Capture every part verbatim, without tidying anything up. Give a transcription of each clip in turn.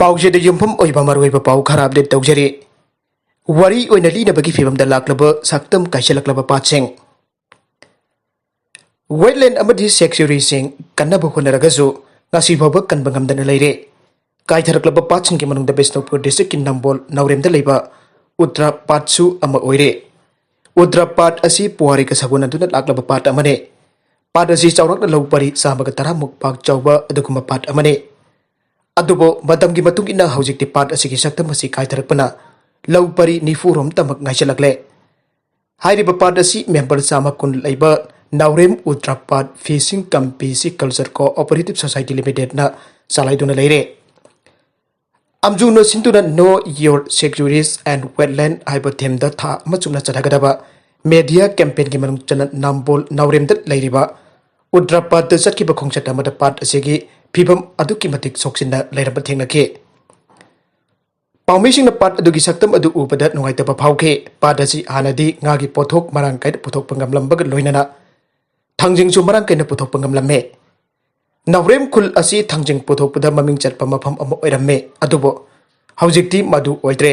ꯄꯥꯎꯁꯤꯗ ꯌꯨꯝꯐꯝ ꯑꯣꯏꯕ ꯃꯔꯨꯑꯣꯏꯕ ꯄꯥꯎ ꯈꯔ ꯑꯞꯗꯦꯠ ꯇꯧꯖꯔꯤ꯫ ꯋꯥꯔꯤ ꯑꯣꯏꯅ ꯂꯤꯅꯕꯒꯤ ꯐꯤꯕꯝꯗ ꯂꯥꯛꯂꯕ ꯁꯛꯇꯝ ꯀꯥꯏꯁꯤꯜꯂꯛꯂꯕ ꯄꯥꯠꯁꯤꯡ꯫ ꯋꯦꯠꯂꯦꯟ ꯑꯃꯗꯤ ꯁꯦꯡꯆꯨꯔꯤꯁꯤꯡ ꯀꯟꯅꯕ ꯍꯣꯠꯅꯔꯒꯁꯨ ꯉꯁꯤ ꯐꯥꯎꯕ ꯀꯟꯕ ꯉꯝꯗꯅ ꯂꯩꯔꯦ꯫ ꯀꯥꯏꯊꯔꯛꯂꯕ ꯄꯥꯠꯁꯤꯡꯒꯤ ꯃꯅꯨꯡꯗ ꯕꯤꯁꯅꯨꯄꯨꯔ ꯗꯤꯁꯇ꯭ꯔꯤꯛꯀꯤ ꯅꯝꯕꯣꯜ ꯅꯥꯎꯔꯦꯝꯗ ꯂꯩꯕ ꯎꯇ꯭ꯔꯥ ꯄꯥꯠꯁꯨ ꯑꯃ ꯑꯣꯏꯔꯦ꯫ ꯎꯇ꯭ꯔꯥ ꯄꯥꯠ ꯑꯁꯤ ꯄꯨꯋꯥꯔꯤꯒ ꯁꯥꯒꯣꯟꯅꯗꯨꯅ ꯂꯥꯛꯂꯕ ꯄꯥꯠ ꯑꯃꯅꯤ꯫ ꯄꯥꯠ ꯑꯁꯤ ꯆꯥꯎꯔꯥꯛꯅ ꯂꯧ ꯄꯔꯤ ꯆꯥꯝꯃꯒ ꯇꯔꯥꯃꯨꯛ ꯄꯥꯛ ꯆꯥꯎꯕ ꯑꯗꯨꯒꯨꯝꯕ ꯄꯥꯠ ꯑꯃꯅꯤ꯫ ꯑꯗꯨꯕꯨ ꯃꯇꯝꯒꯤ ꯃꯇꯨꯡ ꯏꯟꯅ ꯍꯧꯖꯤꯛꯇꯤ ꯄꯥꯠ ꯑꯁꯤꯒꯤ ꯁꯛꯇꯝ ꯑꯁꯤ ꯀꯥꯏꯊꯔꯛꯄꯅ ꯂꯧ ꯄꯔꯤ ꯅꯤꯐꯨ ꯔꯣꯝꯇꯃꯛ ꯉꯥꯏꯁꯤꯜꯂꯛꯂꯦ꯫ ꯍꯥꯏꯔꯤꯕ ꯄꯥꯠ ꯑꯁꯤ ꯃꯦꯝꯕꯔ ꯆꯥꯝꯃ ꯀꯨꯟ ꯂꯩꯕ ꯅꯥꯎꯔꯦꯝ ꯎꯇ꯭ꯔꯥ ꯄꯥꯠ ꯐꯤꯁꯤꯡ ꯀꯝ ꯄꯤ ꯁꯤ ꯀꯜꯆꯔ ꯀꯣꯑꯣꯄꯔꯦꯇꯤꯚ ꯁꯣꯁꯥꯏꯇꯤ ꯂꯤꯃꯤꯇꯦꯗꯅ ꯆꯂꯥꯏꯗꯨꯅ ꯂꯩꯔꯦ꯫ ꯑꯝꯖꯨꯅ ꯁꯤꯟꯗꯨꯅ Know Your Sanctuaries and Wetland ꯍꯥꯏꯕ ꯊꯤꯝꯗ ꯊꯥ ꯑꯃ ꯆꯨꯞꯅ ꯆꯠꯊꯒꯗꯕ ꯃꯦꯗꯤꯌꯥ ꯀꯦꯝꯄꯦꯟꯒꯤ ꯃꯅꯨꯡ ꯆꯟꯅ ꯅꯝꯕꯣꯜ ꯅꯥꯎꯔꯦꯝꯗ ꯂꯩꯔꯤꯕ ꯎꯇ꯭ꯔꯥ ꯄꯥꯠꯇ ꯆꯠꯈꯤꯕ ꯈꯣꯡꯆꯠ ꯑꯃꯗ ꯄꯥꯠ ꯑꯁꯤꯒꯤ ꯐꯤꯕꯝ ꯑꯗꯨꯛꯀꯤ ꯃꯇꯤꯛ ꯁꯣꯛꯆꯤꯟꯅ ꯂꯩꯔꯝꯕ ꯊꯦꯡꯅꯈꯤ꯫ ꯄꯥꯎꯃꯤꯁꯤꯡꯅ ꯄꯥꯠ ꯑꯗꯨꯒꯤ ꯁꯛꯇꯝ ꯑꯗꯨ ꯎꯕꯗ ꯅꯨꯡꯉꯥꯏꯇꯕ ꯐꯥꯎꯈꯤ꯫ ꯄꯥꯠ ꯑꯁꯤ ꯍꯥꯟꯅꯗꯤ ꯉꯥꯒꯤ ꯄꯣꯠꯊꯣꯛ ꯃꯔꯥꯡ ꯀꯥꯏꯅ ꯄꯨꯊꯣꯛꯄ ꯉꯝꯂꯝꯕꯒ ꯂꯣꯏꯅꯅ ꯊꯥꯡꯖꯤꯡꯁꯨ ꯃꯔꯥꯡ ꯀꯥꯏꯅ ꯄꯨꯊꯣꯛꯄ ꯉꯝꯂꯝꯃꯤ꯫ ꯅꯥꯎꯔꯦꯝ ꯈꯨꯜ ꯑꯁꯤ ꯊꯥꯡꯖꯤꯡ ꯄꯨꯊꯣꯛꯄꯗ ꯃꯃꯤꯡ ꯆꯠꯄ ꯃꯐꯝ ꯑꯃ ꯑꯣꯏꯔꯝꯃꯤ, ꯑꯗꯨꯕꯨ ꯍꯧꯖꯤꯛꯇꯤ ꯃꯗꯨ ꯑꯣꯏꯗ꯭ꯔꯦ꯫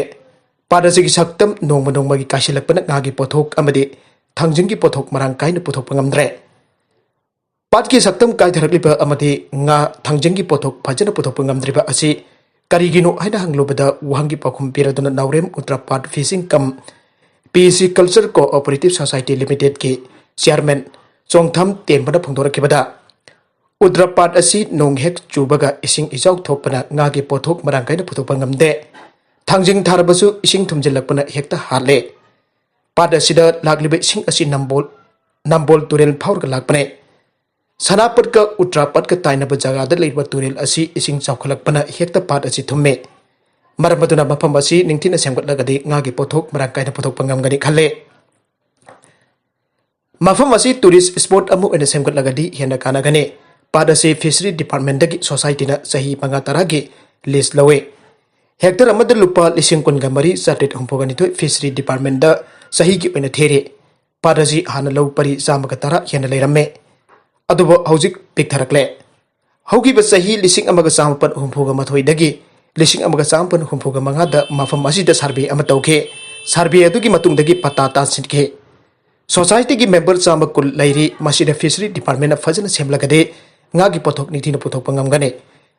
ꯄꯥꯠ ꯑꯁꯤꯒꯤ ꯁꯛꯇꯝ ꯅꯣꯡꯃ ꯅꯣꯡꯃꯒꯤ ꯀꯥꯏꯁꯤꯜꯂꯛꯄꯅ ꯉꯥꯒꯤ ꯄꯣꯠꯊꯣꯛ ꯑꯃꯗꯤ ꯊꯥꯡꯖꯤꯡꯒꯤ ꯄꯣꯠꯊꯣꯛ ꯃꯔꯥꯡ ꯀꯥꯏꯅ ꯄꯨꯊꯣꯛꯄ ꯉꯝꯗ꯭ꯔꯦ꯫ ꯄꯥꯠꯀꯤ ꯁꯛꯇꯝ ꯀꯥꯏꯊꯔꯛꯂꯤꯕ ꯑꯃꯗꯤ ꯉꯥ ꯊꯥꯡꯖꯤꯡꯒꯤ ꯄꯣꯠꯊꯣꯛ ꯐꯖꯅ ꯄꯨꯊꯣꯛꯄ ꯉꯝꯗ꯭ꯔꯤꯕ ꯑꯁꯤ ꯀꯔꯤꯒꯤꯅꯣ ꯍꯥꯏꯅ ꯍꯪꯂꯨꯕꯗ ꯋꯥꯍꯪꯒꯤ ꯄꯥꯎꯈꯨꯝ ꯄꯤꯔꯗꯨꯅ ꯅꯥꯎꯔꯦꯝ ꯎꯇ꯭ꯔꯥ ꯄꯥꯠ ꯐꯤꯁꯤꯡ ꯀꯝ ꯄꯤ ꯁꯤ ꯀꯜꯆꯔ ꯀꯣꯑꯣꯄꯔꯦꯇꯤꯚ ꯁꯣꯁꯥꯏꯇꯤ ꯂꯤꯃꯤꯇꯦꯗꯀꯤ ꯆꯤꯌꯥꯔꯃꯦꯟ ꯆꯣꯡꯊꯥꯝ ꯇꯦꯝꯕꯅ ꯐꯣꯡꯗꯣꯔꯛꯈꯤꯕꯗ, ꯎꯇ꯭ꯔꯥ ꯄꯥꯠ ꯑꯁꯤ ꯅꯣꯡ ꯍꯦꯛ ꯆꯨꯕꯒ ꯏꯁꯤꯡ ꯏꯆꯥꯎ ꯊꯣꯛꯄꯅ ꯉꯥꯒꯤ ꯄꯣꯠꯊꯣꯛ ꯃꯔꯥꯡ ꯀꯥꯏꯅ ꯄꯨꯊꯣꯛꯄ ꯉꯝꯗꯦ꯫ ꯊꯥꯡꯖꯤꯡ ꯊꯥꯔꯕꯁꯨ ꯏꯁꯤꯡ ꯊꯨꯝꯖꯤꯜꯂꯛꯄꯅ ꯍꯦꯛꯇ ꯍꯥꯠꯂꯦ꯫ ꯄꯥꯠ ꯑꯁꯤꯗ ꯂꯥꯛꯂꯤꯕ ꯏꯁꯤꯡ ꯑꯁꯤ ꯅꯝꯕꯣꯜ, ꯅꯝꯕꯣꯜ ꯇꯨꯔꯦꯜ ꯐꯥꯎꯔꯒ ꯂꯥꯛꯄꯅꯦ꯫ ꯁꯅꯥꯄꯠꯀ ꯎꯇ꯭ꯔꯥꯄꯠꯀ ꯇꯥꯏꯅꯕ ꯖꯒꯥꯗ ꯂꯩꯔꯤꯕ ꯇꯨꯔꯦꯜ ꯑꯁꯤ ꯏꯁꯤꯡ ꯆꯥꯎꯈꯠꯂꯛꯄꯅ ꯍꯦꯛꯇ ꯄꯥꯠ ꯑꯁꯤ ꯊꯨꯝꯃꯦ꯫ ꯃꯔꯝ ꯑꯗꯨꯅ ꯃꯐꯝ ꯑꯁꯤ ꯅꯤꯡꯊꯤꯅ ꯁꯦꯝꯒꯠꯂꯒꯗꯤ ꯉꯥꯒꯤ ꯄꯣꯠꯊꯣꯛ ꯃꯔꯥꯡ ꯀꯥꯏꯅ ꯄꯨꯊꯣꯛꯄ ꯉꯝꯒꯅꯤ ꯈꯜꯂꯦ꯫ ꯃꯐꯝ ꯑꯁꯤ ꯇꯨꯔꯤꯁ ꯁ꯭ꯄꯣꯠ ꯑꯃ ꯑꯣꯏꯅ ꯁꯦꯝꯒꯠꯂꯒꯗꯤ ꯍꯦꯟꯅ ꯀꯥꯟꯅꯒꯅꯤ꯫ ꯄꯥꯠ ꯑꯁꯤ ꯐꯤꯁꯔꯤ ꯗꯤꯄꯥꯔꯠꯃꯦꯟꯗꯒꯤ ꯁꯣꯁꯥꯏꯇꯤꯅ ꯆꯍꯤ ꯃꯉꯥ ꯇꯔꯥꯒꯤ ꯂꯤꯖ ꯂꯧꯏ꯫ ꯍꯦꯛꯇꯔ ꯑꯃꯗ ꯂꯨꯄꯥ ꯂꯤꯁꯤꯡ ꯀꯨꯟꯒ ꯃꯔꯤ ꯆꯥꯇ꯭ꯔꯦꯠ ꯍꯨꯝꯐꯨꯒ ꯅꯤꯊꯣꯏ ꯐꯤꯁꯔꯤ ꯗꯤꯄꯥꯔꯠꯃꯦꯟꯗ ꯆꯍꯤꯒꯤ ꯑꯣꯏꯅ ꯊꯤꯔꯤ꯫ ꯄꯥꯠ ꯑꯁꯤ ꯍꯥꯟꯅ ꯂꯧ ꯄꯔꯤ ꯆꯥꯝꯃꯒ ꯇꯔꯥ ꯍꯦꯟꯅ ꯂꯩꯔꯝꯃꯤ, ꯑꯗꯨꯕꯨ ꯍꯧꯖꯤꯛ ꯄꯤꯛꯊꯔꯛꯂꯦ꯫ ꯍꯧꯈꯤꯕ ꯆꯍꯤ ꯂꯤꯁꯤꯡ ꯑꯃꯒ ꯆꯥꯃꯥꯄꯟ ꯍꯨꯝꯐꯨꯒ ꯃꯥꯊꯣꯏꯗꯒꯤ ꯂꯤꯁꯤꯡ ꯑꯃꯒ ꯆꯥꯃꯥꯄꯟ ꯍꯨꯝꯐꯨꯒ ꯃꯉꯥꯗ ꯃꯐꯝ ꯑꯁꯤꯗ ꯁꯔꯚꯦ ꯑꯃ ꯇꯧꯈꯤ꯫ ꯁꯔꯚꯦ ꯑꯗꯨꯒꯤ ꯃꯇꯨꯡꯗꯒꯤ ꯄꯇꯥ ꯇꯥꯟꯁꯤꯟꯈꯤ꯫ ꯁꯣꯁꯥꯏꯇꯤꯒꯤ ꯃꯦꯝꯕꯔ ꯆꯥꯝꯃ ꯀꯨꯟ ꯂꯩꯔꯤ꯫ ꯃꯁꯤꯗ ꯐꯤꯁꯔꯤ ꯗꯤꯄꯥꯔꯠꯃꯦꯟꯅ ꯐꯖꯅ ꯁꯦꯝꯂꯒꯗꯤ ꯉꯥꯒꯤ ꯄꯣꯠꯊꯣꯛ ꯅꯤꯡꯊꯤꯅ ꯄꯨꯊꯣꯛꯄ ꯉꯝꯒꯅꯤ꯫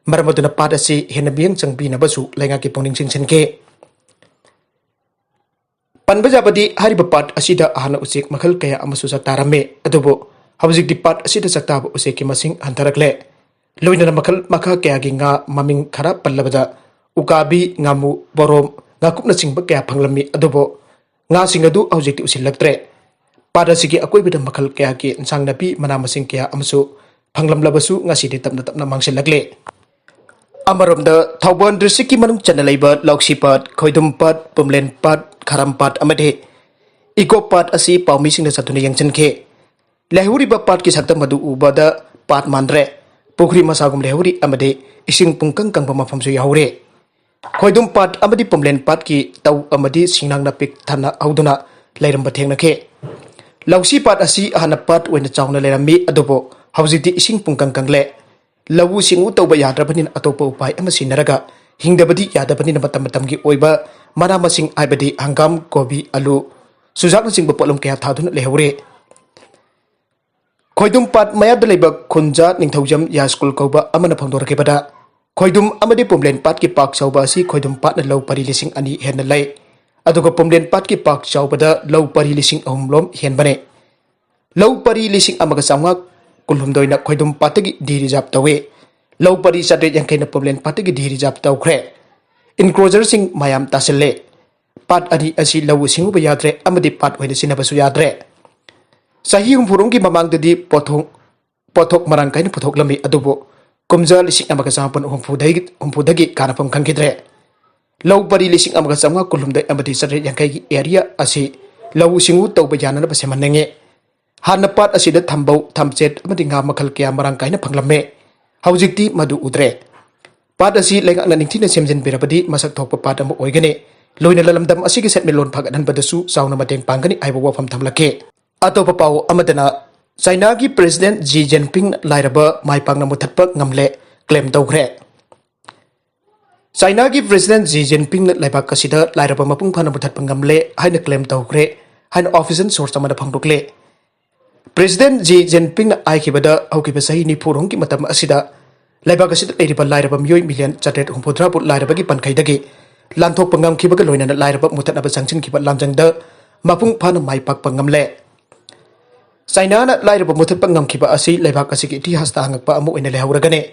ꯃꯔꯝ ꯑꯗꯨꯅ ꯄꯥꯠ ꯑꯁꯤ ꯍꯦꯟꯅ ꯃꯤꯠꯌꯦꯡ ꯆꯪꯕꯤꯅꯕꯁꯨ ꯂꯩꯉꯥꯛꯀꯤ ꯄꯨꯛꯅꯤꯡ ꯆꯤꯡꯁꯤꯟꯈꯤ꯫ ꯄꯟꯕ ꯌꯥꯕꯗꯤ ꯍꯥꯏꯔꯤꯕ ꯄꯥꯠ ꯑꯁꯤꯗ ꯍꯥꯟꯅ ꯎꯆꯦꯛ ꯃꯈꯜ ꯀꯌꯥ ꯑꯃꯁꯨ ꯆꯥꯛꯇꯥꯔꯝꯃꯤ, ꯑꯗꯨꯕꯨ ꯍꯧꯖꯤꯛꯇꯤ ꯄꯥꯠ ꯑꯁꯤꯗ ꯆꯥꯛꯇꯥꯕ ꯎꯆꯦꯛꯀꯤ ꯃꯁꯤꯡ ꯍꯟꯊꯔꯛꯂꯦ꯫ ꯂꯣꯏꯅꯅ ꯃꯈꯜ ꯃꯈꯥ ꯀꯌꯥꯒꯤ ꯉꯥ, ꯃꯃꯤꯡ ꯈꯔ ꯄꯜꯂꯕꯗ ꯎꯀꯥꯕꯤ, ꯉꯥꯃꯨ, ꯕꯣꯔꯣꯝ, ꯉꯥꯀꯨꯞꯅꯆꯤꯡꯕ ꯀꯌꯥ ꯐꯪꯂꯝꯃꯤ, ꯑꯗꯨꯕꯨ ꯉꯥꯁꯤꯡ ꯑꯗꯨ ꯍꯧꯖꯤꯛꯇꯤ ꯎꯁꯤꯜꯂꯛꯇ꯭ꯔꯦ꯫ ꯄꯥꯠ ꯑꯁꯤꯒꯤ ꯑꯀꯣꯏꯕꯗ ꯃꯈꯜ ꯀꯌꯥꯒꯤ ꯏꯟꯁꯥꯡ ꯅꯥꯄꯤ, ꯃꯅꯥ ꯃꯁꯤꯡ ꯀꯌꯥ ꯑꯃꯁꯨ ꯐꯪꯂꯝꯂꯕꯁꯨ ꯉꯁꯤꯗꯤ ꯇꯞꯅ ꯇꯞꯅ ꯃꯥꯡꯁꯤꯜꯂꯛꯂꯦ꯫ ꯑꯃꯔꯣꯝꯗ ꯊꯧꯕꯥꯜ ꯗꯤꯁꯇ꯭ꯔꯤꯛꯀꯤ ꯃꯅꯨꯡ ꯆꯟꯅ ꯂꯩꯕ ꯂꯧꯁꯤ ꯄꯥꯠ, ꯈꯣꯏꯗꯨꯝ ꯄꯥꯠ, ꯄꯨꯝꯂꯦꯟ ꯄꯥꯠ, ꯈꯥꯔꯝ ꯄꯥꯠ ꯑꯃꯗꯤ ꯏꯀꯣ ꯄꯥꯠ ꯑꯁꯤ ꯄꯥꯎꯃꯤꯁꯤꯡꯅ ꯆꯠꯇꯨꯅ ꯌꯦꯡꯁꯤꯟꯈꯤ꯫ ꯂꯩꯍꯧꯔꯤꯕ ꯄꯥꯠꯀꯤ ꯁꯛꯇꯝ ꯑꯗꯨ ꯎꯕꯗ ꯄꯥꯠ ꯃꯥꯟꯗ꯭ꯔꯦ, ꯄꯨꯈ꯭ꯔꯤ ꯃꯁꯥꯒꯨꯝ ꯂꯩꯍꯧꯔꯤ ꯑꯃꯗꯤ ꯏꯁꯤꯡ ꯄꯨꯡꯀꯪ ꯀꯪꯕ ꯃꯐꯝꯁꯨ ꯌꯥꯎꯍꯧꯔꯦ꯫ ꯈꯣꯏꯗꯨꯝ ꯄꯥꯠ ꯑꯃꯗꯤ ꯄꯨꯝꯂꯦꯟ ꯄꯥꯠꯀꯤ ꯇꯧ ꯑꯃꯗꯤ ꯁꯤꯡꯅꯥꯡꯅ ꯄꯤꯛ ꯊꯟꯅ ꯍꯧꯗꯨꯅ ꯂꯩꯔꯝꯕ ꯊꯦꯡꯅꯈꯤ꯫ ꯂꯧꯁꯤ ꯄꯥꯠ ꯑꯁꯤ ꯍꯥꯟꯅ ꯄꯥꯠ ꯑꯣꯏꯅ ꯆꯥꯎꯅ ꯂꯩꯔꯝꯃꯤ, ꯑꯗꯨꯕꯨ ꯍꯧꯖꯤꯛꯇꯤ ꯏꯁꯤꯡ ꯄꯨꯡꯀꯪ ꯀꯪꯂꯦ꯫ ꯂꯧꯎ ꯁꯤꯡꯎ ꯇꯧꯕ ꯌꯥꯗ꯭ꯔꯕꯅꯤꯅ ꯑꯇꯣꯞꯄ ꯎꯄꯥꯏ ꯑꯃ ꯁꯤꯟꯅꯔꯒ ꯍꯤꯡꯗꯕꯗꯤ ꯌꯥꯗꯕꯅꯤꯅ ꯃꯇꯝ ꯃꯇꯝꯒꯤ ꯑꯣꯏꯕ ꯃꯅꯥ ꯃꯁꯤꯡ ꯍꯥꯏꯕꯗꯤ ꯍꯪꯒꯥꯝ, ꯀꯣꯕꯤ, ꯑꯂꯨ, ꯆꯨꯖꯥꯛꯅꯆꯤꯡꯕ ꯄꯣꯠꯂꯝ ꯀꯌꯥ ꯊꯥꯗꯨꯅ ꯂꯩꯍꯧꯔꯦ꯫ ꯈꯣꯏꯗꯨꯝ ꯄꯥꯠ ꯃꯌꯥꯗ ꯂꯩꯕ ꯈꯨꯟꯖꯥ ꯅꯤꯡꯊꯧꯖꯝ ꯌꯥ ꯁ꯭ꯀꯨꯜ ꯀꯧꯕ ꯑꯃꯅ ꯐꯣꯡꯗꯣꯔꯛꯈꯤꯕꯗ, ꯈꯣꯏꯗꯨꯝ ꯑꯃꯗꯤ ꯄꯨꯝꯂꯦꯟ ꯄꯥꯠꯀꯤ ꯄꯥꯛ ꯆꯥꯎꯕ ꯑꯁꯤ ꯈꯣꯏꯗꯨꯝ ꯄꯥꯠꯅ ꯂꯧ ꯄꯔꯤ ꯂꯤꯁꯤꯡ ꯑꯅꯤ ꯍꯦꯟꯅ ꯂꯩ, ꯑꯗꯨꯒ ꯄꯨꯝꯂꯦꯟ ꯄꯥꯠꯀꯤ ꯄꯥꯛ ꯆꯥꯎꯕꯗ ꯂꯧ ꯄꯔꯤ ꯂꯤꯁꯤꯡ ꯑꯍꯨꯝ ꯂꯣꯝ ꯍꯦꯟꯕꯅꯦ꯫ ꯂꯧ ꯄꯔꯤ ꯂꯤꯁꯤꯡ ꯑꯃꯒ ꯆꯥꯝꯃꯉꯥ ꯀꯨꯟꯍꯨꯝꯗꯣꯏꯅ ꯈꯣꯏꯗꯨꯝ ꯄꯥꯠꯇꯒꯤ ꯗꯤ ꯔꯤꯖꯥꯔꯚ ꯇꯧꯏ꯫ ꯂꯧ ꯄꯔꯤ ꯆꯥꯇ꯭ꯔꯦꯠ ꯌꯥꯡꯈꯩꯅ ꯄꯨꯝꯂꯦꯟ ꯄꯥꯠꯇꯒꯤ ꯗꯤ ꯔꯤꯖꯥꯔꯚ ꯇꯧꯈ꯭ꯔꯦ꯫ ꯏꯟꯀ꯭ꯔꯣꯆꯔꯁꯤꯡ ꯃꯌꯥꯝ ꯇꯥꯁꯤꯜꯂꯦ꯫ ꯄꯥꯠ ꯑꯅꯤ ꯑꯁꯤ ꯂꯧꯎ ꯁꯤꯡꯎꯕ ꯌꯥꯗ꯭ꯔꯦ ꯑꯃꯗꯤ ꯄꯥꯠ ꯑꯣꯏꯅ ꯁꯤꯖꯤꯟꯅꯕꯁꯨ ꯌꯥꯗ꯭ꯔꯦ꯫ ꯆꯍꯤ ꯍꯨꯝꯐꯨꯔꯣꯝꯒꯤ ꯃꯃꯥꯡꯗꯗꯤ ꯄꯣꯠꯊꯣꯛ, ꯄꯣꯠꯊꯣꯛ ꯃꯔꯥꯡ ꯀꯥꯏꯅ ꯄꯨꯊꯣꯛꯂꯝꯃꯤ, ꯑꯗꯨꯕꯨ ꯀꯨꯝꯖꯥ ꯂꯤꯁꯤꯡ ꯑꯃꯒ ꯆꯥꯃꯥꯄꯟ ꯍꯨꯝꯐꯨꯗꯒꯤ, ꯍꯨꯝꯐꯨꯗꯒꯤ ꯀꯥꯅꯐꯝ ꯈꯪꯈꯤꯗ꯭ꯔꯦ꯫ ꯂꯧ ꯄꯔꯤ ꯂꯤꯁꯤꯡ ꯑꯃꯒ ꯆꯥꯝꯃꯉꯥ ꯀꯨꯟꯍꯨꯝꯗꯣꯏ ꯑꯃꯗꯤ ꯆꯥꯇ꯭ꯔꯦꯠ ꯌꯥꯡꯈꯩꯒꯤ ꯑꯦꯔꯤꯌꯥ ꯑꯁꯤ ꯂꯧꯎ ꯁꯤꯡꯎ ꯇꯧꯕ ꯌꯥꯅꯅꯕ ꯁꯦꯝꯍꯟꯅꯤꯡꯉꯤ꯫ ꯍꯥꯟꯅ ꯄꯥꯠ ꯑꯁꯤꯗ ꯊꯝꯕꯧ, ꯊꯝꯆꯦꯠ ꯑꯃꯗꯤ ꯉꯥ ꯃꯈꯜ ꯀꯌꯥ ꯃꯔꯥꯡ ꯀꯥꯏꯅ ꯐꯪꯂꯝꯃꯤ꯫ ꯍꯧꯖꯤꯛꯇꯤ ꯃꯗꯨ ꯎꯗ꯭ꯔꯦ꯫ ꯄꯥꯠ ꯑꯁꯤ ꯂꯩꯉꯥꯛꯅ ꯅꯤꯡꯊꯤꯅ ꯁꯦꯝꯖꯤꯟꯕꯤꯔꯕꯗꯤ ꯃꯁꯛ ꯊꯣꯛꯄ ꯄꯥꯠ ꯑꯃ ꯑꯣꯏꯒꯅꯤ꯫ ꯂꯣꯏꯅ ꯂꯂꯝꯗꯝ ꯑꯁꯤꯒꯤ ꯁꯦꯟꯃꯤꯠꯂꯣꯟ ꯐꯒꯠꯍꯟꯕꯗꯁꯨ ꯆꯥꯎꯅ ꯃꯇꯦꯡ ꯄꯥꯡꯒꯅꯤ ꯍꯥꯏꯕ ꯋꯥꯐꯝ ꯊꯝꯂꯛꯈꯤ꯫ ꯑꯇꯣꯞꯄ ꯄꯥꯎ ꯑꯃꯗꯅ ꯆꯥꯏꯅꯥꯒꯤ ꯄ꯭ꯔꯦꯁꯤꯗꯦꯟꯠ ꯖꯤ ꯖꯤꯟꯄꯤꯡꯅ ꯂꯥꯏꯔꯕ ꯃꯥꯏ ꯄꯥꯛꯅ ꯃꯨꯊꯠꯄ ꯉꯝꯂꯦ ꯀ꯭ꯂꯦꯝ ꯇꯧꯈ꯭ꯔꯦ꯫ ꯆꯥꯏꯅꯥꯒꯤ ꯄ꯭ꯔꯦꯁꯤꯗꯦꯟꯠ ꯖꯤ ꯖꯤꯟꯄꯤꯡꯅ ꯂꯩꯕꯥꯛ ꯑꯁꯤꯗ ꯂꯥꯏꯔꯕ ꯃꯄꯨꯡ ꯐꯥꯅ ꯃꯨꯊꯠꯄ ꯉꯝꯂꯦ ꯍꯥꯏꯅ ꯀ꯭ꯂꯦꯝ ꯇꯧꯈ꯭ꯔꯦ ꯍꯥꯏꯅ ꯑꯣꯐꯤꯁꯤꯌꯦꯜ ꯁꯣꯔꯁ ꯑꯃꯅ ꯐꯣꯡꯗꯣꯛꯂꯦ꯫ ꯄ꯭ꯔꯦꯁꯤꯗꯦꯟꯠ ꯖꯤ ꯖꯤꯟꯄꯤꯡꯅ ꯍꯥꯏꯈꯤꯕꯗ, ꯍꯧꯈꯤꯕ ꯆꯍꯤ ꯅꯤꯐꯨꯔꯣꯝꯒꯤ ꯃꯇꯝ ꯑꯁꯤꯗ ꯂꯩꯕꯥꯛ ꯑꯁꯤꯗ ꯂꯩꯔꯤꯕ ꯂꯥꯏꯔꯕ ꯃꯤꯑꯣꯏ ꯃꯤꯂꯤꯌꯟ ꯆꯥꯇ꯭ꯔꯦꯠ ꯍꯨꯝꯐꯨꯇꯔꯥꯕꯨ ꯂꯥꯏꯔꯕꯒꯤ ꯄꯟꯈꯩꯗꯒꯤ ꯂꯥꯟꯊꯣꯛꯄ ꯉꯝꯈꯤꯕꯒ ꯂꯣꯏꯅꯅ ꯂꯥꯏꯔꯕ ꯃꯨꯊꯠꯅꯕ ꯆꯪꯁꯤꯟꯈꯤꯕ ꯂꯥꯟꯖꯪꯗ ꯃꯄꯨꯡ ꯐꯥꯅ ꯃꯥꯏ ꯄꯥꯛꯄ ꯉꯝꯂꯦ꯫ ꯆꯥꯏꯅꯥꯅ ꯂꯥꯏꯔꯕ ꯃꯨꯊꯠꯄ ꯉꯝꯈꯤꯕ ꯑꯁꯤ ꯂꯩꯕꯥꯛ ꯑꯁꯤꯒꯤ ꯏꯇꯤꯍꯥꯁꯇ ꯍꯪꯉꯛꯄ ꯑꯃ ꯑꯣꯏꯅ ꯂꯩꯍꯧꯔꯒꯅꯤ꯫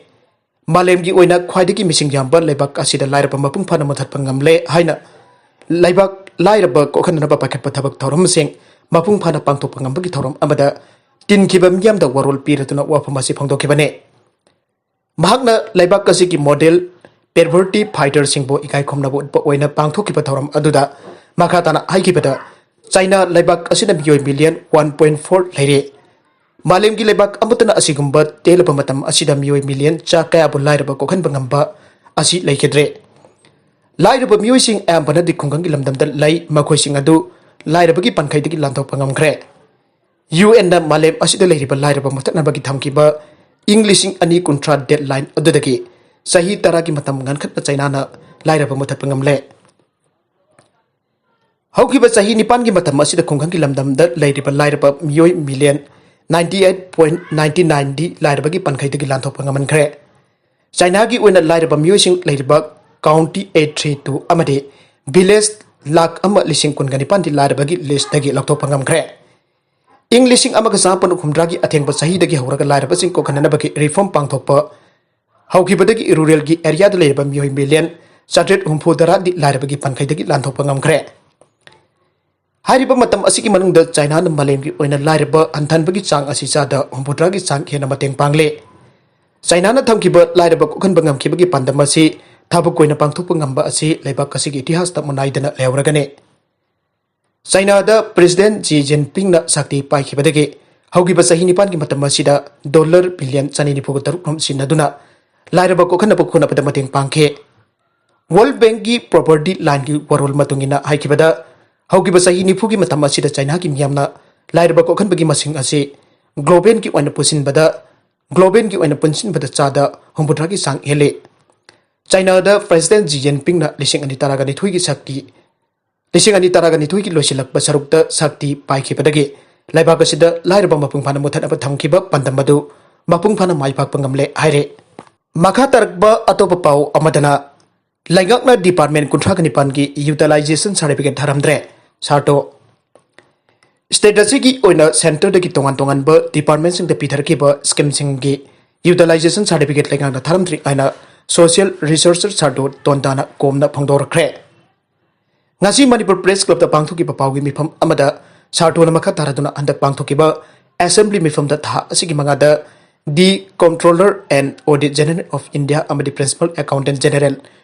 ꯃꯥꯂꯦꯝꯒꯤ ꯑꯣꯏꯅ ꯈ꯭ꯋꯥꯏꯗꯒꯤ ꯃꯤꯁꯤꯡ ꯌꯥꯝꯕ ꯂꯩꯕꯥꯛ ꯑꯁꯤꯗ ꯂꯥꯏꯔꯕ ꯃꯄꯨꯡ ꯐꯥꯅ ꯃꯨꯊꯠꯄ ꯉꯝꯂꯦ ꯍꯥꯏꯅ ꯂꯩꯕꯥꯛ ꯂꯥꯏꯔꯕ ꯀꯣꯛꯍꯟꯅꯅꯕ ꯄꯥꯏꯈꯠꯄ ꯊꯕꯛ ꯊꯧꯔꯝꯁꯤꯡ ꯃꯄꯨꯡ ꯐꯥꯅ ꯄꯥꯡꯊꯣꯛꯄ ꯉꯝꯕꯒꯤ ꯊꯧꯔꯝ ꯑꯃꯗ ꯇꯤꯟꯈꯤꯕ ꯃꯤꯌꯥꯝꯗ ꯋꯥꯔꯣꯜ ꯄꯤꯔꯗꯨꯅ ꯋꯥꯐꯝ ꯑꯁꯤ ꯐꯣꯡꯗꯣꯛꯈꯤꯕꯅꯤ꯫ ꯃꯍꯥꯛꯅ ꯂꯩꯕꯥꯛ ꯑꯁꯤꯒꯤ ꯃꯣꯗꯦꯜ ꯄꯣꯚꯔꯇꯤ ꯐꯥꯏꯇꯔꯁꯤꯡꯕꯨ ꯏꯀꯥꯏ ꯈꯨꯝꯅꯕ ꯎꯠꯄ ꯑꯣꯏꯅ ꯄꯥꯡꯊꯣꯛꯈꯤꯕ ꯊꯧꯔꯝ ꯑꯗꯨꯗ ꯃꯈꯥ ꯇꯥꯅ ꯍꯥꯏꯈꯤꯕꯗ, ꯆꯥꯏꯅꯥ ꯂꯩꯕꯥꯛ ꯑꯁꯤꯗ ꯃꯤꯑꯣꯏ ꯃꯤꯂꯤꯌꯟ ꯋꯥꯟ ꯄꯣꯏꯟ ꯐꯣꯔ ꯂꯩꯔꯦ꯫ ꯃꯥꯂꯦꯝꯒꯤ ꯂꯩꯕꯥꯛ ꯑꯃꯠꯇꯅ ꯑꯁꯤꯒꯨꯝꯕ ꯇꯦꯜꯂꯕ ꯃꯇꯝ ꯑꯁꯤꯗ ꯃꯤꯑꯣꯏ ꯃꯤꯂꯤꯌꯟ ꯆꯥ ꯀꯌꯥꯕꯨ ꯂꯥꯏꯔꯕ ꯀꯣꯛꯍꯟꯕ ꯉꯝꯕ ꯑꯁꯤ ꯂꯩꯈꯤꯗ꯭ꯔꯦ꯫ ꯂꯥꯏꯔꯕ ꯃꯤꯑꯣꯏꯁꯤꯡ ꯑꯌꯥꯝꯕꯅꯗꯤ ꯈꯨꯡꯒꯪꯒꯤ ꯂꯝꯗꯝꯗ ꯂꯩ, ꯃꯈꯣꯏꯁꯤꯡ ꯑꯗꯨ ꯂꯥꯏꯔꯕꯒꯤ ꯄꯟꯈꯩꯗꯒꯤ ꯂꯥꯟꯊꯣꯛꯄ ꯉꯝꯈ꯭ꯔꯦ꯫ ꯌꯨ ꯑꯦꯟꯅ ꯃꯥꯂꯦꯝ ꯑꯁꯤꯗ ꯂꯩꯔꯤꯕ ꯂꯥꯏꯔꯕ ꯃꯨꯊꯠꯅꯕꯒꯤ ꯊꯝꯈꯤꯕ ꯏꯪ ꯂꯤꯁꯤꯡ ꯑꯅꯤ ꯀꯨꯟꯊ꯭ꯔꯥ ꯗꯦꯗꯂꯥꯏꯟ ꯑꯗꯨꯗꯒꯤ ꯆꯍꯤ ꯇꯔꯥꯒꯤ ꯃꯇꯝ ꯉꯟꯈꯠꯅ ꯆꯥꯏꯅꯥꯅ ꯂꯥꯏꯔꯕ ꯃꯨꯊꯠꯄ ꯉꯝꯂꯦ꯫ ꯍꯧꯈꯤꯕ ꯆꯍꯤ ꯅꯤꯄꯥꯟꯒꯤ ꯃꯇꯝ ꯑꯁꯤꯗ ꯈꯨꯡꯒꯪꯒꯤ ꯂꯝꯗꯝꯗ ꯂꯩꯔꯤꯕ ꯂꯥꯏꯔꯕ ꯃꯤꯑꯣꯏ million ninety eight point ninety ꯅꯥꯏꯟꯗꯤ ꯂꯥꯏꯔꯕꯒꯤ ꯄꯟꯈꯩꯗꯒꯤ ꯂꯥꯟꯊꯣꯛꯄ ꯉꯝꯍꯟꯈ꯭ꯔꯦ꯫ ꯆꯥꯏꯅꯥꯒꯤ ꯑꯣꯏꯅ ꯂꯥꯏꯔꯕ ꯃꯤꯑꯣꯏꯁꯤꯡ ꯂꯩꯔꯤꯕ ꯀꯥꯎꯟꯇꯤ ꯑꯩꯠ ꯊ꯭ꯔꯤ ꯇꯨ ꯑꯃꯗꯤ ꯚꯤꯂꯦꯖ ꯂꯥꯈ ꯑꯃ ꯂꯤꯁꯤꯡ ꯀꯨꯟꯒ ꯅꯤꯄꯥꯟꯗꯤ ꯂꯥꯏꯔꯕꯒꯤ ꯂꯤꯁꯇꯒꯤ ꯂꯧꯊꯣꯛꯄ ꯉꯝꯈ꯭ꯔꯦ꯫ ꯏꯪ ꯂꯤꯁꯤꯡ ꯑꯃꯒ ꯆꯥꯃꯥꯄꯟ ꯍꯨꯝꯐꯨꯇꯔꯥꯒꯤ ꯑꯊꯦꯡꯕ ꯆꯍꯤꯗꯒꯤ ꯍꯧꯔꯒ ꯂꯥꯏꯔꯕꯁꯤꯡ ꯀꯣꯛꯍꯟꯅꯅꯕꯒꯤ ꯔꯤꯐꯣꯔꯝ ꯄꯥꯡꯊꯣꯛꯄ ꯍꯧꯈꯤꯕꯗꯒꯤ ꯔꯨꯔꯦꯜꯒꯤ ꯑꯦꯔꯤꯌꯥꯗ ꯂꯩꯔꯤꯕ ꯃꯤꯑꯣꯏ ꯃꯤꯂꯤꯌꯟ ꯆꯥꯇ꯭ꯔꯦꯠ ꯍꯨꯝꯐꯨꯇꯔꯥꯗꯤ ꯂꯥꯏꯔꯕꯒꯤ ꯄꯟꯈꯩꯗꯒꯤ ꯂꯥꯟꯊꯣꯛꯄ ꯉꯝꯈ꯭ꯔꯦ꯫ ꯍꯥꯏꯔꯤꯕ ꯃꯇꯝ ꯑꯁꯤꯒꯤ ꯃꯅꯨꯡꯗ ꯆꯥꯏꯅꯥꯅ ꯃꯥꯂꯦꯝꯒꯤ ꯑꯣꯏꯅ ꯂꯥꯏꯔꯕ ꯍꯟꯊꯍꯟꯕꯒꯤ ꯆꯥꯡ ꯑꯁꯤ ꯆꯥꯗ ꯍꯨꯝꯐꯨꯇꯔꯥꯒꯤ ꯆꯥꯡ ꯍꯦꯟꯅ ꯃꯇꯦꯡ ꯄꯥꯡꯂꯦ꯫ ꯆꯥꯏꯅꯥꯅ ꯊꯝꯈꯤꯕ ꯂꯥꯏꯔꯕ ꯀꯣꯛꯍꯟꯕ ꯉꯝꯈꯤꯕꯒꯤ ꯄꯥꯟꯗꯝ ꯑꯁꯤ ꯊꯕꯛ ꯑꯣꯏꯅ ꯄꯥꯡꯊꯣꯛꯄ ꯉꯝꯕ ꯑꯁꯤ ꯂꯩꯕꯥꯛ ꯑꯁꯤꯒꯤ ꯏꯇꯤꯍꯥꯁꯇ ꯃꯨꯅꯥꯏꯗꯅ ꯂꯩꯍꯧꯔꯒꯅꯤ꯫ ꯆꯥꯏꯅꯥꯗ ꯄ꯭ꯔꯦꯁꯤꯗꯦꯟꯠ ꯖꯤ ꯖꯤꯟꯄꯤꯡꯅ ꯁꯛꯇꯤ ꯄꯥꯏꯈꯤꯕꯗꯒꯤ ꯍꯧꯈꯤꯕ ꯆꯍꯤ ꯅꯤꯄꯥꯟꯒꯤ ꯃꯇꯝ ꯑꯁꯤꯗ ꯗꯣꯂꯔ ꯕꯤꯂꯤꯌꯟ ꯆꯅꯤ ꯅꯤꯐꯨꯒ ꯇꯔꯨꯛ ꯔꯣꯝ ꯁꯤꯖꯤꯟꯅꯗꯨꯅ ꯂꯥꯏꯔꯕ ꯀꯣꯛꯍꯟꯅꯕ ꯍꯣꯠꯅꯕꯗ ꯃꯇꯦꯡ ꯄꯥꯡꯈꯤ꯫ ꯋꯥꯔꯜꯗ ꯕꯦꯡꯛꯀꯤ ꯄꯣꯚꯔꯇꯤ ꯂꯥꯏꯟꯒꯤ ꯋꯥꯔꯣꯜ ꯃꯇꯨꯡ ꯏꯟꯅ ꯍꯥꯏꯈꯤꯕꯗ, ꯍꯧꯈꯤꯕ ꯆꯍꯤ ꯅꯤꯐꯨꯒꯤ ꯃꯇꯝ ꯑꯁꯤꯗ ꯆꯥꯏꯅꯥꯒꯤ ꯃꯤꯌꯥꯝꯅ ꯂꯥꯏꯔꯕ ꯀꯣꯛꯍꯟꯕꯒꯤ ꯃꯁꯤꯡ ꯑꯁꯤ ꯒ꯭ꯂꯣꯕꯦꯜꯒꯤ ꯑꯣꯏꯅ ꯄꯨꯟꯁꯤꯟꯕꯗ, ꯒ꯭ꯂꯣꯕꯦꯜꯒꯤ ꯑꯣꯏꯅ ꯄꯨꯟꯁꯤꯟꯕꯗ ꯆꯥꯗ ꯍꯨꯝꯐꯨꯇꯔꯥꯒꯤ ꯆꯥꯡ ꯍꯦꯜꯂꯤ꯫ ꯆꯥꯏꯅꯥꯗ ꯄ꯭ꯔꯦꯁꯤꯗꯦꯟ ꯖꯤ ꯖꯤꯟꯄꯤꯡꯅ ꯂꯤꯁꯤꯡ ꯑꯅꯤ ꯇꯔꯥꯒ ꯅꯤꯊꯣꯏꯒꯤ ꯁꯛꯇꯤ ꯂꯤꯁꯤꯡ ꯑꯅꯤ ꯇꯔꯥꯒ ꯅꯤꯊꯣꯏꯒꯤ ꯂꯣꯏꯁꯤꯜꯂꯛꯄ ꯁꯔꯨꯛꯇ ꯁꯛꯇꯤ ꯄꯥꯏꯈꯤꯕꯗꯒꯤ ꯂꯩꯕꯥꯛ ꯑꯁꯤꯗ ꯂꯥꯏꯔꯕ ꯃꯄꯨꯡ ꯐꯥꯅ ꯃꯨꯊꯠꯅꯕ ꯊꯝꯈꯤꯕ ꯄꯥꯟꯗꯝ ꯑꯗꯨ ꯃꯄꯨꯡ ꯐꯥꯅ ꯃꯥꯏ ꯄꯥꯛꯄ ꯉꯝꯂꯦ ꯍꯥꯏꯔꯦ꯫ ꯃꯈꯥ ꯇꯥꯔꯛꯄ ꯑꯇꯣꯞꯄ ꯄꯥꯎ ꯑꯃꯗꯅ, ꯂꯩꯉꯥꯛꯅ ꯗꯤꯄꯥꯔꯠꯃꯦꯟ ꯀꯨꯟꯊ꯭ꯔꯥꯒ ꯅꯤꯄꯥꯟꯒꯤ ꯌꯨꯇꯤꯂꯥꯏꯖꯦꯁꯟ ꯁꯥꯔꯇꯤꯐꯤꯀꯦꯠ ꯊꯥꯔꯝꯗ꯭ꯔꯦ꯫ ꯁꯥꯔꯇꯣ꯫ ꯁ꯭ꯇꯦꯠ ꯑꯁꯤꯒꯤ ꯑꯣꯏꯅ ꯁꯦꯟꯇꯔꯗꯒꯤ ꯇꯣꯉꯥꯟ ꯇꯣꯉꯥꯟꯕ ꯗꯤꯄꯥꯔꯠꯃꯦꯟꯁꯤꯡꯗ ꯄꯤꯊꯔꯛꯈꯤꯕ ꯁ꯭ꯀꯤꯝꯁꯤꯡꯒꯤ ꯌꯨꯇꯤꯂꯥꯏꯖꯦꯁꯟ ꯁꯥꯔꯇꯤꯐꯤꯀꯦꯠ ꯂꯩꯉꯥꯛꯅ ꯊꯥꯔꯝꯗ꯭ꯔꯤ ꯍꯥꯏꯅ ꯁꯣꯁꯤꯌꯦꯜ ꯔꯤꯁꯣꯔꯁꯔ ꯁꯥꯔꯇꯣ ꯇꯣꯟꯗꯥꯅ ꯀꯣꯝꯅ ꯐꯣꯡꯗꯣꯔꯛꯈ꯭ꯔꯦ꯫ ꯉꯁꯤ ꯃꯅꯤꯄꯨꯔ ꯄ꯭ꯔꯦꯁ ꯀ꯭ꯂꯕꯇ ꯄꯥꯡꯊꯣꯛꯈꯤꯕ ꯄꯥꯎꯒꯤ ꯃꯤꯐꯝ ꯑꯃꯗ ꯁꯥꯔꯇꯣꯅ ꯃꯈꯥ ꯇꯥꯔꯗꯨꯅ ꯍꯟꯗꯛ ꯄꯥꯡꯊꯣꯛꯈꯤꯕ ꯑꯦꯁꯦꯝꯕ꯭ꯂꯤ ꯃꯤꯐꯝꯗ ꯊꯥ ꯑꯁꯤꯒꯤ ꯃꯉꯥꯗ the Comptroller and Auditor General of India ꯑꯃꯗꯤ Principal Accountant General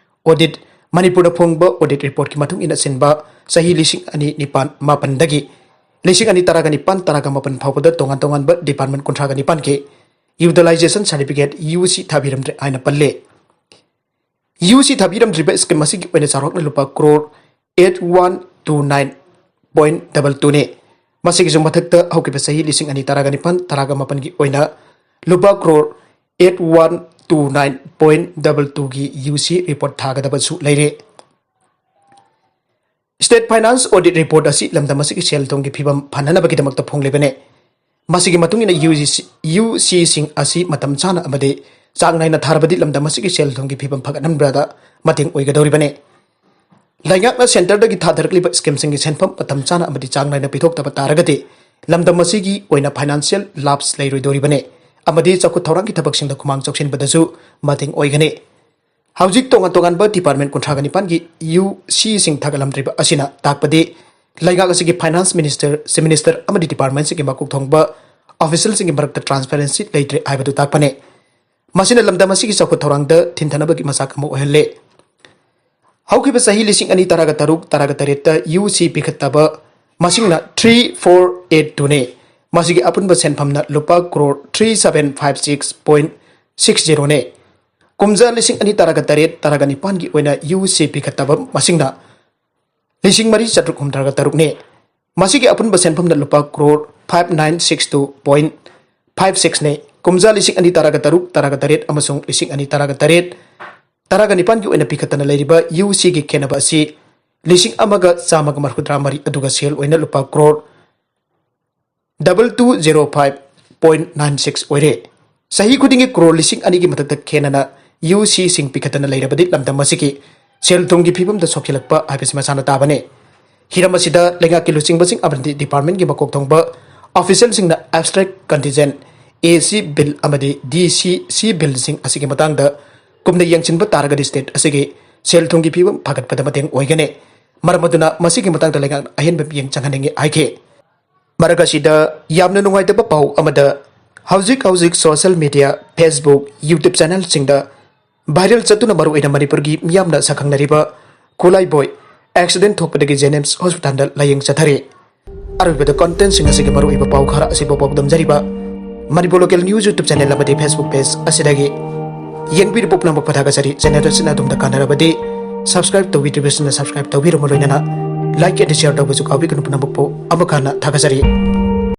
Audit ꯃꯅꯤꯄꯨꯔꯗ ꯐꯣꯡꯕ ꯑꯣꯗꯤꯠ ꯔꯤꯄꯣꯔꯠꯀꯤ ꯃꯇꯨꯡ ꯏꯟꯅ ꯁꯤꯟꯕ ꯆꯍꯤ ꯂꯤꯁꯤꯡ ꯑꯅꯤ ꯅꯤꯄꯥꯟ ꯃꯥꯄꯟꯗꯒꯤ ꯂꯤꯁꯤꯡ ꯑꯅꯤ ꯇꯔꯥꯒ ꯅꯤꯄꯥꯟ ꯇꯔꯥꯒ ꯃꯥꯄꯟ ꯐꯥꯎꯕꯗ ꯇꯣꯉꯥꯟ ꯇꯣꯉꯥꯟꯕ ꯗꯤꯄꯥꯔꯠꯃꯦꯟ ꯀꯨꯟꯊ꯭ꯔꯥꯒ ꯅꯤꯄꯥꯟꯒꯤ ꯌꯨꯇꯤꯂꯥꯏꯖꯦꯁꯟ ꯁꯥꯔꯇꯤꯐꯤꯀꯦꯠ ꯌꯨ ꯁꯤ ꯊꯥꯕꯤꯔꯝꯗ꯭ꯔꯦ ꯍꯥꯏꯅ ꯄꯜꯂꯦ꯫ ꯌꯨ ꯁꯤ ꯊꯥꯕꯤꯔꯝꯗ꯭ꯔꯤꯕ ꯁ꯭ꯀꯤꯝ ꯑꯁꯤꯒꯤ ꯑꯣꯏꯅ ꯆꯥꯎꯔꯥꯛꯅ ꯂꯨꯄꯥ crore eight one two nine point double two ꯅꯤ꯫ ꯃꯁꯤꯒꯤꯁꯨ ꯃꯊꯛꯇ ꯍꯧꯈꯤꯕ ꯆꯍꯤ ꯂꯤꯁꯤꯡ ꯑꯅꯤ ꯇꯔꯥꯒ ꯅꯤꯄꯥꯟ ꯇꯔꯥꯒ ꯃꯥꯄꯟꯒꯤ ꯑꯣꯏꯅ ꯂꯨꯄꯥ crore eight one two nine point double two ꯒꯤ ꯌꯨ ꯁꯤ ꯔꯤꯄꯣꯔꯠ ꯊꯥꯒꯗꯕꯁꯨ ꯂꯩꯔꯦ꯫ ꯁ꯭ꯇꯦꯠ ꯐꯥꯏꯅꯥꯟꯁ ꯑꯣꯗꯤꯠ ꯔꯤꯄꯣꯔꯠ ꯑꯁꯤ ꯂꯝꯗꯝ ꯑꯁꯤꯒꯤ ꯁꯦꯜ ꯊꯨꯝꯒꯤ ꯐꯤꯕꯝ ꯐꯅꯅꯕꯒꯤꯗꯃꯛꯇ ꯐꯣꯡꯂꯤꯕꯅꯤ꯫ ꯃꯁꯤꯒꯤ ꯃꯇꯨꯡ ꯏꯟꯅ ꯌꯨ ꯁꯤꯁꯤꯡ ꯑꯁꯤ ꯃꯇꯝ ꯆꯥꯅ ꯑꯃꯗꯤ ꯆꯥꯡ ꯅꯥꯏꯅ ꯊꯥꯔꯕꯗꯤ ꯂꯝꯗꯝ ꯑꯁꯤꯒꯤ ꯁꯦꯜ ꯊꯨꯝꯒꯤ ꯐꯤꯕꯝ ꯐꯒꯠꯍꯟꯕꯗ ꯃꯇꯦꯡ ꯑꯣꯏꯒꯗꯧꯔꯤꯕꯅꯤ꯫ ꯂꯩꯉꯥꯛꯅ ꯁꯦꯟꯇꯔꯗꯒꯤ ꯊꯥꯗꯔꯛꯂꯤꯕ ꯁ꯭ꯀꯤꯝꯁꯤꯡꯒꯤ ꯁꯦꯟꯐꯝ ꯃꯇꯝ ꯆꯥꯅ ꯑꯃꯗꯤ ꯆꯥꯡ ꯅꯥꯏꯅ ꯄꯤꯊꯣꯛꯇꯕ ꯇꯥꯔꯒꯗꯤ ꯂꯝꯗꯝ ꯑꯁꯤꯒꯤ ꯑꯣꯏꯅ ꯐꯥꯏꯅꯥꯟꯁꯤꯌꯦꯜ ꯂꯥꯞꯁ ꯂꯩꯔꯣꯏꯗꯧꯔꯤꯕꯅꯤ ꯑꯃꯗꯤ ꯆꯥꯎꯈꯠ ꯊꯧꯔꯥꯡꯒꯤ ꯊꯕꯛꯁꯤꯡꯗ ꯈꯨꯃꯥꯡ ꯆꯥꯎꯁꯤꯟꯕꯗꯁꯨ ꯃꯇꯦꯡ ꯑꯣꯏꯒꯅꯤ꯫ ꯍꯧꯖꯤꯛ ꯇꯣꯉꯥꯟ ꯇꯣꯉꯥꯟꯕ ꯗꯤꯄꯥꯔꯠꯃꯦꯟ ꯀꯨꯟꯊ꯭ꯔꯥꯒ ꯅꯤꯄꯥꯟꯒꯤ ꯌꯨ ꯁꯤꯁꯤꯡ ꯊꯥꯒꯠꯂꯝꯗ꯭ꯔꯤꯕ ꯑꯁꯤꯅ ꯇꯥꯛꯄꯗꯤ ꯂꯩꯉꯥꯛ ꯑꯁꯤꯒꯤ ꯐꯥꯏꯅꯥꯟꯁ ꯃꯤꯅꯤꯁꯇꯔ, ꯆꯤꯐ ꯃꯤꯅꯤꯁꯇꯔ ꯑꯃꯗꯤ ꯗꯤꯄꯥꯔꯠꯃꯦꯟꯁꯤꯡꯒꯤ ꯃꯀꯣꯛ ꯊꯣꯡꯕ ꯑꯣꯐꯤꯁꯤꯌꯦꯜꯁꯤꯡꯒꯤ ꯃꯔꯛꯇ ꯇ꯭ꯔꯥꯟꯁꯄꯦꯔꯦꯟꯁꯤ ꯂꯩꯇ꯭ꯔꯦ ꯍꯥꯏꯕꯗꯨ ꯇꯥꯛꯄꯅꯤ꯫ ꯃꯁꯤꯅ ꯂꯝꯗꯝ ꯑꯁꯤꯒꯤ ꯆꯥꯎꯈꯠ ꯊꯧꯔꯥꯡꯗ ꯊꯤꯟꯊꯅꯕꯒꯤ ꯃꯆꯥꯛ ꯑꯃ ꯑꯣꯏꯍꯜꯂꯦ꯫ ꯍꯧꯈꯤꯕ ꯆꯍꯤ ꯂꯤꯁꯤꯡ ꯑꯅꯤ ꯇꯔꯥꯒ ꯇꯔꯨꯛ ꯇꯔꯥꯒ ꯇꯔꯦꯠꯇ ꯌꯨ ꯁꯤ ꯄꯤꯈꯠꯇꯕ ꯃꯁꯤꯡꯅ three four eight two ꯅꯤ꯫ ꯃꯁꯤꯒꯤ ꯑꯄꯨꯟꯕ ꯁꯦꯟꯐꯝꯅ ꯂꯨꯄꯥ crore three seven five six point six zero ꯅꯤ꯫ ꯀꯨꯝꯖꯥ ꯂꯤꯁꯤꯡ ꯑꯅꯤ ꯇꯔꯥꯒ ꯇꯔꯦꯠ ꯇꯔꯥꯒ ꯅꯤꯄꯥꯟꯒꯤ ꯑꯣꯏꯅ ꯌꯨ ꯁꯤ ꯄꯤꯈꯠꯇꯕ ꯃꯁꯤꯡꯅ ꯂꯤꯁꯤꯡ ꯃꯔꯤ ꯆꯥꯇ꯭ꯔꯨꯛ ꯍꯨꯝꯗ꯭ꯔꯥꯒ ꯇꯔꯨꯛꯅꯤ꯫ ꯃꯁꯤꯒꯤ ꯑꯄꯨꯟꯕ ꯁꯦꯟꯐꯝꯅ ꯂꯨꯄꯥ crore five nine six two point five six ꯅꯤ꯫ ꯀꯨꯝꯖꯥ ꯂꯤꯁꯤꯡ ꯑꯅꯤ ꯇꯔꯥꯒ ꯇꯔꯨꯛ ꯇꯔꯥꯒ ꯇꯔꯦꯠ ꯑꯃꯁꯨꯡ ꯂꯤꯁꯤꯡ ꯑꯅꯤ ꯇꯔꯥꯒ ꯇꯔꯦꯠ ꯇꯔꯥꯒ ꯅꯤꯄꯥꯟꯒꯤ ꯑꯣꯏꯅ ꯄꯤꯈꯠꯇꯅ ꯂꯩꯔꯤꯕ ꯌꯨ ꯁꯤꯒꯤ ꯈꯦꯠꯅꯕ ꯑꯁꯤ ꯂꯤꯁꯤꯡ ꯑꯃꯒ ꯆꯥꯝꯃꯒ ꯃꯔꯤꯐꯨꯇꯔꯥ ꯃꯔꯤ, ꯑꯗꯨꯒ ꯁꯦꯜ ꯑꯣꯏꯅ ꯂꯨꯄꯥ crore double two zero five point nine six ꯑꯣꯏꯔꯦ꯫ ꯆꯍꯤ ꯈꯨꯗꯤꯡꯒꯤ ꯀ꯭ꯔꯣꯔ ꯂꯤꯁꯤꯡ ꯑꯅꯤꯒꯤ ꯃꯊꯛꯇ ꯈꯦꯟꯅꯅ ꯌꯨ ꯁꯤꯁꯤꯡ ꯄꯤꯈꯠꯇꯅ ꯂꯩꯔꯕꯗꯤ ꯂꯝꯗꯝ ꯑꯁꯤꯒꯤ ꯁꯦꯜ ꯊꯨꯝꯒꯤ ꯐꯤꯕꯝꯗ ꯁꯣꯛꯆꯤꯜꯂꯛꯄ ꯍꯥꯏꯕꯁꯤ ꯃꯁꯥꯅ ꯇꯥꯕꯅꯤ꯫ ꯍꯤꯔꯝ ꯑꯁꯤꯗ ꯂꯩꯉꯥꯛꯀꯤ ꯂꯨꯆꯤꯡꯕꯁꯤꯡ ꯑꯃꯗꯤ ꯗꯤꯄꯥꯔꯠꯃꯦꯟꯒꯤ ꯃꯀꯣꯛ ꯊꯣꯡꯕ ꯑꯣꯐꯤꯁꯤꯌꯦꯜꯁꯤꯡꯅ ꯑꯦꯕꯁꯇ꯭ꯔꯦꯛ ꯀꯟꯇꯤꯟꯖꯦꯟ, ꯑꯦ ꯁꯤ ꯕꯤꯜ ꯑꯃꯗꯤ ꯗꯤ ꯁꯤ ꯁꯤ ꯕꯤꯜꯁꯤꯡ ꯑꯁꯤꯒꯤ ꯃꯇꯥꯡꯗ ꯀꯨꯞꯅ ꯌꯦꯡꯁꯤꯟꯕ ꯇꯥꯔꯒꯗꯤ ꯁ꯭ꯇꯦꯠ ꯑꯁꯤꯒꯤ ꯁꯦꯜ ꯊꯨꯝꯒꯤ ꯐꯤꯕꯝ ꯐꯒꯠꯄꯗ ꯃꯇꯦꯡ ꯑꯣꯏꯒꯅꯤ꯫ ꯃꯔꯝ ꯑꯗꯨꯅ ꯃꯁꯤꯒꯤ ꯃꯇꯥꯡꯗ ꯂꯩꯉꯥꯛꯅ ꯑꯍꯦꯟꯕ ꯃꯤꯠꯌꯦꯡ ꯆꯪꯍꯟꯅꯤꯡꯏ ꯍꯥꯏꯈꯤ꯫ ꯃꯔꯛ ꯑꯁꯤꯗ ꯌꯥꯝꯅ ꯅꯨꯡꯉꯥꯏꯇꯕ ꯄꯥꯎ ꯑꯃꯗ, ꯍꯧꯖꯤꯛ ꯍꯧꯖꯤꯛ ꯁꯣꯁꯤꯌꯦꯜ ꯃꯤꯗꯤꯌꯥ, Facebook, YouTube ꯆꯦꯅꯦꯜꯁꯤꯡꯗ ꯚꯥꯏꯔꯦꯜ ꯆꯠꯇꯨꯅ ꯃꯔꯨꯑꯣꯏꯅ ꯃꯅꯤꯄꯨꯔꯒꯤ ꯃꯤꯌꯥꯝꯅ ꯁꯛꯈꯪꯅꯔꯤꯕ ꯈꯨꯂꯥꯏꯕꯣꯏ ꯑꯦꯛꯁꯤꯗꯦꯟ ꯊꯣꯛꯄꯗꯒꯤ ꯖꯦꯅꯤꯝꯁ ꯍꯣꯁꯄꯤꯇꯥꯜꯗ ꯂꯥꯌꯦꯡ ꯆꯠꯊꯔꯤ꯫ ꯑꯔꯣꯏꯕꯗ ꯀꯟꯇꯦꯟꯁꯤꯡ ꯑꯁꯤꯒꯤ ꯃꯔꯨꯑꯣꯏꯕ ꯄꯥꯎ ꯈꯔ ꯑꯁꯤꯕꯨ ꯄꯥꯎꯗꯝꯖꯔꯤꯕ Manipur local news YouTube channel ꯑꯃꯗꯤ Facebook ꯄꯦꯖ ꯑꯁꯤꯗꯒꯤ ꯌꯦꯡꯕꯤꯔꯤꯕ ꯄꯨꯝꯅꯃꯛꯄꯨ ꯊꯥꯒꯠꯆꯔꯤ꯫ ꯆꯦꯅꯦꯜ ꯑꯁꯤꯅ ꯑꯗꯣꯝꯗ ꯀꯥꯟꯅꯔꯕꯗꯤ ꯁꯕꯁꯀ꯭ꯔꯥꯏꯕ ꯇꯧꯕꯤꯗ꯭ꯔꯤꯕꯁꯤꯡꯅ ꯁꯕꯁꯀ꯭ꯔꯥꯏꯕ ꯇꯧꯕꯤꯔꯝꯃ ꯂꯣꯏꯅꯅ ꯂꯥꯏꯛ ꯑꯦꯟ ꯁꯤꯌꯔ ꯇꯧꯕꯁꯨ ꯀꯥꯎꯕꯤꯒꯅꯨ꯫ ꯄꯨꯝꯅꯃꯛꯄꯨ ꯑꯃꯨꯛ ꯍꯟꯅ ꯊꯥꯒꯠꯆꯔꯤ꯫